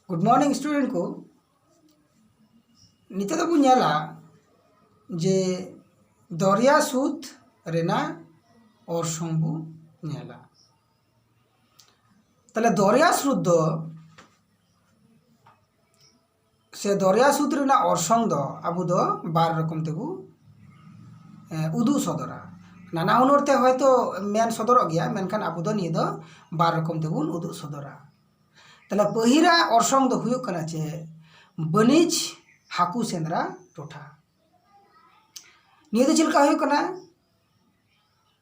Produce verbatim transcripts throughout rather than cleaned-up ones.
Good morning student ᱠᱚ᱾ ᱱᱤᱛᱚᱜ ᱫᱚᱵᱚᱱ ᱧᱮᱞᱟ ᱡᱮ ᱫᱚᱨᱭᱟ ᱥᱩᱫ ᱨᱮᱱᱟᱜ ᱚᱨᱥᱚᱝ ᱵᱚ ᱧᱮᱞᱟ᱾ ᱛᱟᱦᱞᱮ ᱫᱚᱨᱭᱟ ᱥᱨᱳᱛ ᱫᱚ ᱥᱮ ᱫᱚᱨᱭᱟ ᱥᱩᱫ ᱨᱮᱱᱟᱜ ᱚᱨᱥᱚᱝ ᱫᱚ ᱟᱵᱚ ᱫᱚ ᱵᱟᱨ ᱨᱚᱠᱚᱢ ᱛᱮᱵᱚ ᱮ, ᱩᱫᱩᱜ ᱥᱚᱫᱚᱨᱟ᱾ ᱱᱟᱱᱟ ᱦᱩᱱᱟᱹᱨ ᱛᱮ ᱦᱚᱭᱛᱳ ᱢᱮᱱ ᱥᱚᱫᱚᱨᱚᱜ ᱜᱮᱭᱟ, ᱢᱮᱱᱠᱷᱟᱱ ᱟᱵᱚ ᱫᱚ ᱱᱤᱭᱟᱹ ᱫᱚ ᱵᱟᱨ ᱨᱚᱠᱚᱢ ᱛᱮᱵᱚᱱ ᱩᱫᱩᱜ ᱥᱚᱫᱚᱨᱟ᱾ ᱛᱟᱦᱞᱮ ᱯᱟᱹᱦᱤᱞᱟᱜ ᱚᱨᱥᱚᱝ ᱫᱚ ᱦᱩᱭᱩᱜ ᱠᱟᱱᱟ ᱪᱮ ᱵᱟᱹᱱᱤᱡᱽ ᱦᱟᱹᱠᱩ ᱥᱮᱸᱫᱽᱨᱟ ᱴᱚᱴᱷᱟ᱾ ᱱᱤᱭᱟᱹ ᱫᱚ ᱪᱮᱫ ᱞᱮᱠᱟ ᱦᱩᱭᱩᱜ ᱠᱟᱱᱟ?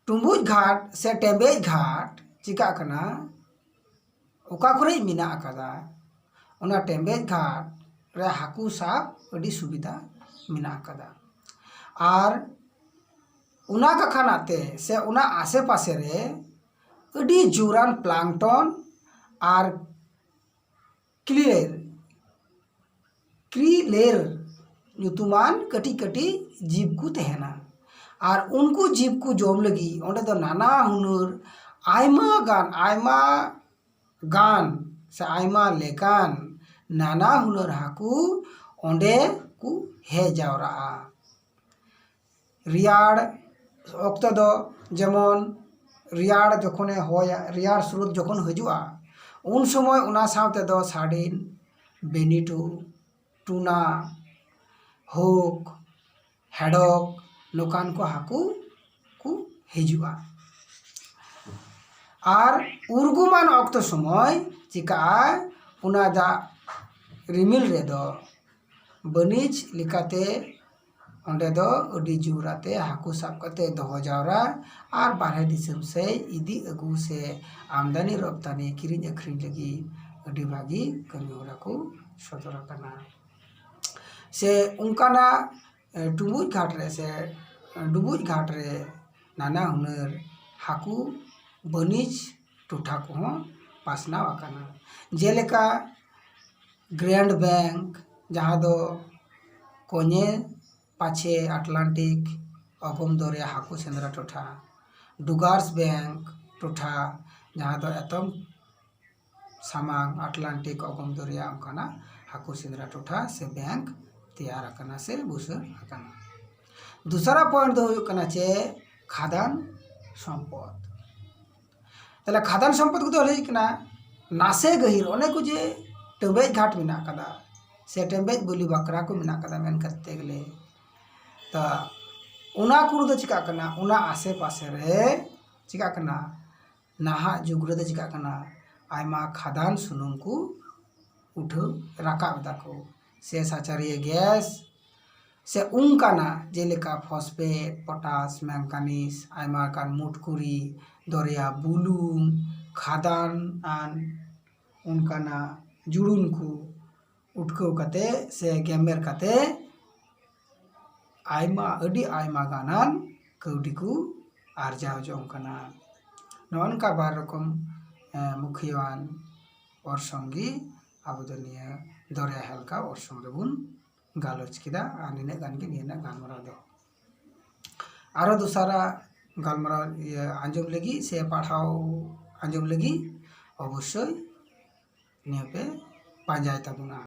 ᱴᱩᱢᱵᱩᱡ ᱜᱷᱟᱴ ᱥᱮ ᱴᱮᱢᱵᱮᱡ ᱜᱷᱟᱴ ᱪᱤᱠᱟᱹᱜ ᱠᱟᱱᱟ? ᱚᱠᱟ ᱠᱚᱨᱮ ᱢᱮᱱᱟᱜ ᱟᱠᱟᱫᱟ, ᱚᱱᱟ ᱴᱮᱢᱵᱮᱡ ᱜᱷᱟᱴ ᱨᱮ ᱦᱟᱹᱠᱩ ᱥᱟᱵ ᱟᱹᱰᱤ ᱥᱩᱵᱤᱫᱷᱟ ᱢᱮᱱᱟᱜ ᱟᱠᱟᱫᱟ᱾ ᱟᱨ ᱚᱱᱟ ᱠᱟᱠᱷᱟᱱᱟᱜ ᱛᱮ ᱥᱮ ᱚᱱᱟ ᱟᱥᱮ ᱯᱟᱥᱮ ᱨᱮ ᱟᱹᱰᱤ ᱡᱳᱨᱟᱱ ᱯᱞᱟᱝᱴᱚᱱ ᱟᱨ ᱠᱞᱤᱞᱮᱨ ᱠᱨᱤᱞᱮᱨ ᱧᱩᱛᱩᱢᱟᱱ ᱠᱟᱹᱴᱤᱡ ᱠᱟᱹᱴᱤᱡ ᱡᱤᱵᱽ ᱠᱚ ᱛᱟᱦᱮᱱᱟ᱾ ᱟᱨ ᱩᱱᱠᱩ ᱡᱤᱵᱽ ᱠᱚ ᱡᱚᱢ ᱞᱟᱹᱜᱤᱫ ᱚᱸᱰᱮ ᱫᱚ ᱱᱟᱱᱟ ᱦᱩᱱᱟᱹᱨ, ᱟᱭᱢᱟ ᱜᱟᱱ, ᱟᱭᱢᱟ ᱜᱟᱱ ᱥᱮ ᱟᱭᱢᱟ ᱞᱮᱠᱟᱱ ᱱᱟᱱᱟ ᱦᱩᱱᱟᱹᱨ ᱦᱟᱹᱠᱩ ᱚᱸᱰᱮ ᱠᱚ ᱦᱮᱡ ᱡᱟᱣᱨᱟᱜᱼᱟ᱾ ᱨᱮᱭᱟᱲ ᱚᱠᱛᱚ ᱫᱚ ᱡᱮᱢᱚᱱ ᱨᱮᱭᱟᱲ ᱡᱚᱠᱷᱚᱱᱮ ᱦᱚᱭᱟ, ᱨᱮᱭᱟᱲ ᱥᱨᱳᱛ ᱡᱚᱠᱷᱚᱱ ᱦᱤᱡᱩᱜᱼᱟ, ᱩᱱ ᱥᱚᱢᱚᱭ ᱚᱱᱟ ᱥᱟᱶ ᱛᱮᱫᱚ ᱥᱟᱨᱰᱤᱱ, ᱵᱮᱱᱤᱴᱩ, ᱴᱩᱱᱟ, ᱦᱳᱠ, ᱦᱮᱰᱚᱠ, ᱱᱚᱝᱠᱟᱱ ᱠᱚ ᱦᱟᱹᱠᱩ ᱠᱚ ᱦᱤᱡᱩᱜᱼᱟ᱾ ᱟᱨ ᱩᱨᱜᱩᱢᱟᱱ ᱚᱠᱛᱚ ᱥᱚᱢᱚᱭ ᱪᱤᱠᱟᱹᱜᱼᱟ? ᱚᱱᱟ ᱫᱟᱜ ᱨᱤᱢᱤᱞ ᱨᱮᱫᱚ ᱵᱟᱹᱱᱤᱡᱽ ᱞᱮᱠᱟᱛᱮ ᱚᱸᱰᱮ ᱫᱚ ᱟᱹᱰᱤ ᱡᱳᱨ ᱟᱛᱮ ᱦᱟᱹᱠᱩ ᱥᱟᱵ ᱠᱟᱛᱮ ᱫᱚᱦᱚ ᱡᱟᱣᱨᱟ ᱟᱨ ᱵᱟᱨᱦᱮ ᱫᱤᱥᱚᱢ ᱥᱮᱫ ᱤᱫᱤ ᱟᱹᱜᱩ ᱥᱮ ᱟᱢᱫᱟᱱᱤ ᱨᱚᱯᱛᱟᱱᱤ, ᱠᱤᱨᱤᱧ ᱟᱹᱠᱷᱨᱤᱧ ᱞᱟᱹᱜᱤᱫ ᱟᱹᱰᱤ ᱵᱷᱟᱹᱜᱤ ᱠᱟᱹᱢᱤ ᱦᱚᱨᱟ ᱠᱚ ᱥᱚᱫᱚᱨ ᱟᱠᱟᱱᱟ᱾ ᱥᱮ ᱚᱱᱠᱟᱱᱟᱜ, ᱮ, ᱰᱩᱵᱩᱡ ᱜᱷᱟᱴ ᱨᱮ ᱥᱮ, ᱮ, ᱰᱩᱵᱩᱡ ᱜᱷᱟᱴ ᱨᱮ ᱱᱟᱱᱟ ᱦᱩᱱᱟᱹᱨ ᱦᱟᱹᱠᱩ ᱵᱟᱹᱱᱤᱡᱽ ᱴᱚᱴᱷᱟ ᱠᱚᱦᱚᱸ ᱯᱟᱥᱱᱟᱣ ᱟᱠᱟᱱᱟ᱾ ᱡᱮᱞᱮᱠᱟ ᱜᱨᱮᱱᱰ ᱵᱮᱝᱠ, ᱡᱟᱦᱟᱸ ᱫᱚ ᱠᱚᱧᱮ ᱯᱟᱪᱷᱮ ᱟᱴᱞᱟᱱᱴᱤᱠ ᱚᱜᱚᱢ ᱫᱚᱨᱭᱟ ᱦᱟᱹᱠᱩ ᱥᱮᱸᱫᱽᱨᱟ ᱴᱚᱴᱷᱟ, ᱰᱩᱜᱟᱨᱥ ᱵᱮᱝᱠ ᱴᱚᱴᱷᱟ, ᱡᱟᱦᱟᱸ ᱫᱚ ᱮᱛᱚᱢ ᱥᱟᱢᱟᱝ ᱟᱴᱞᱟᱱᱴᱤᱠ ᱚᱜᱚᱢ ᱫᱚᱨᱭᱟ ᱚᱱᱠᱟᱱᱟᱜ ᱦᱟᱹᱠᱩ ᱥᱮᱸᱫᱽᱨᱟ ᱴᱚᱴᱷᱟ ᱥᱮ ᱵᱮᱝᱠ ᱛᱮᱭᱟᱨ ᱟᱠᱟᱱᱟ ᱥᱮ ᱵᱩᱥᱟᱹᱲ ᱟᱠᱟᱱᱟ᱾ ᱫᱚᱥᱟᱨᱟ ᱯᱚᱭᱮᱱᱴ ᱫᱚ ᱦᱩᱭᱩᱜ ᱠᱟᱱᱟ ᱪᱮ ᱠᱷᱟᱫᱟᱱ ᱥᱚᱢᱯᱚᱫ᱾ ᱛᱟᱦᱞᱮ ᱠᱷᱟᱫᱟᱱ ᱥᱚᱢᱯᱚᱫ ᱠᱚᱫᱚ ᱦᱩᱭᱩᱜ ᱠᱟᱱᱟ ᱱᱟᱥᱮ ᱜᱟᱹᱦᱤᱨ, ᱚᱱᱮ ᱠᱚ ᱡᱮ ᱴᱮᱢᱵᱮᱡ ᱜᱷᱟᱴ ᱢᱮᱱᱟᱜ ᱠᱟᱫᱟ ᱥᱮ ᱴᱮᱢᱵᱮᱡ ᱵᱟᱹᱞᱤ ᱵᱟᱠᱨᱟ ᱠᱚ ᱢᱮᱱᱟᱜ ᱠᱟᱫᱟ ᱢᱮᱱ ᱠᱟᱛᱮ ᱜᱮᱞᱮ, ᱛᱟ ᱚᱱᱟ ᱠᱚᱨᱮ ᱫᱚ ᱪᱤᱠᱟᱜ ᱠᱟᱱᱟ, ᱚᱱᱟ ᱟᱥᱮ ᱯᱟᱥᱮ ᱨᱮ ᱪᱤᱠᱟᱜ ᱠᱟᱱᱟ, ᱱᱟᱦᱟᱜ ᱡᱩᱜᱽ ᱨᱮᱫᱚ ᱪᱤᱠᱟᱜ ᱠᱟᱱᱟ, ᱟᱭᱢᱟ ᱠᱷᱟᱫᱟᱱ ᱥᱩᱱᱩᱢ ᱠᱚ ᱩᱴᱷᱟᱹᱣ ᱨᱟᱠᱟᱵ ᱮᱫᱟ ᱠᱚ, ᱥᱮ ᱥᱟᱪᱟᱨᱤᱭᱟᱹ ᱜᱮᱥ ᱥᱮ ᱚᱱᱠᱟᱱᱟᱜ ᱡᱮᱞᱮᱠᱟ ᱯᱷᱚᱥᱯᱷᱮᱴ, ᱯᱚᱴᱟᱥ, ᱢᱮᱝᱜᱟᱱᱤᱡᱽ, ᱟᱭᱢᱟ ᱞᱮᱠᱟᱱ ᱢᱩᱴᱠᱩᱨᱤ, ᱫᱚᱨᱭᱟ ᱵᱩᱞᱩᱝ, ᱠᱷᱟᱫᱟᱱ ᱟᱱ ᱚᱱᱠᱟᱱᱟᱜ ᱡᱩᱲᱩᱱ ᱠᱚ ᱩᱴᱠᱟᱹᱣ ᱠᱟᱛᱮ ᱥᱮ ᱜᱮᱢᱮᱨ ᱠᱟᱛᱮ ᱟᱭᱢᱟ, ᱟᱹᱰᱤ ᱟᱭᱢᱟ ᱜᱟᱱᱟᱱ ᱠᱟᱹᱣᱰᱤ ᱠᱚ ᱟᱨᱡᱟᱣ ᱡᱚᱝ ᱠᱟᱱᱟ᱾ ᱱᱚᱜᱼᱚ ᱱᱚᱝᱠᱟ ᱵᱟᱨ ᱨᱚᱠᱚᱢ, ᱮ, ᱢᱩᱠᱷᱤᱭᱟᱹᱣᱟᱱ ᱚᱨᱥᱚᱝ ᱜᱮ ᱟᱵᱚ ᱫᱚ ᱱᱤᱭᱟᱹ ᱫᱚᱨᱭᱟ ᱦᱮᱞᱠᱟᱣ ᱚᱨᱥᱚᱝ ᱨᱮᱵᱚᱱ ᱜᱟᱞᱚᱪ ᱠᱮᱫᱟ᱾ ᱟᱨ ᱱᱤᱱᱟᱹᱜ ᱜᱟᱱ ᱜᱮ ᱱᱤᱭᱟᱹ ᱨᱮᱱᱟᱜ ᱜᱟᱞᱢᱟᱨᱟᱣ ᱫᱚ᱾ ᱟᱨᱚ ᱫᱚᱥᱟᱨᱟᱜ ᱜᱟᱞᱢᱟᱨᱟᱣ, ᱤᱭᱟᱹ, ᱟᱸᱡᱚᱢ ᱞᱟᱹᱜᱤᱫ ᱥᱮ ᱯᱟᱲᱦᱟᱣ ᱟᱸᱡᱚᱢ ᱞᱟᱹᱜᱤᱫ ᱚᱵᱚᱥᱥᱳᱭ ᱱᱤᱭᱟᱹ ᱯᱮ ᱯᱟᱸᱡᱟᱭ ᱛᱟᱵᱚᱱᱟ᱾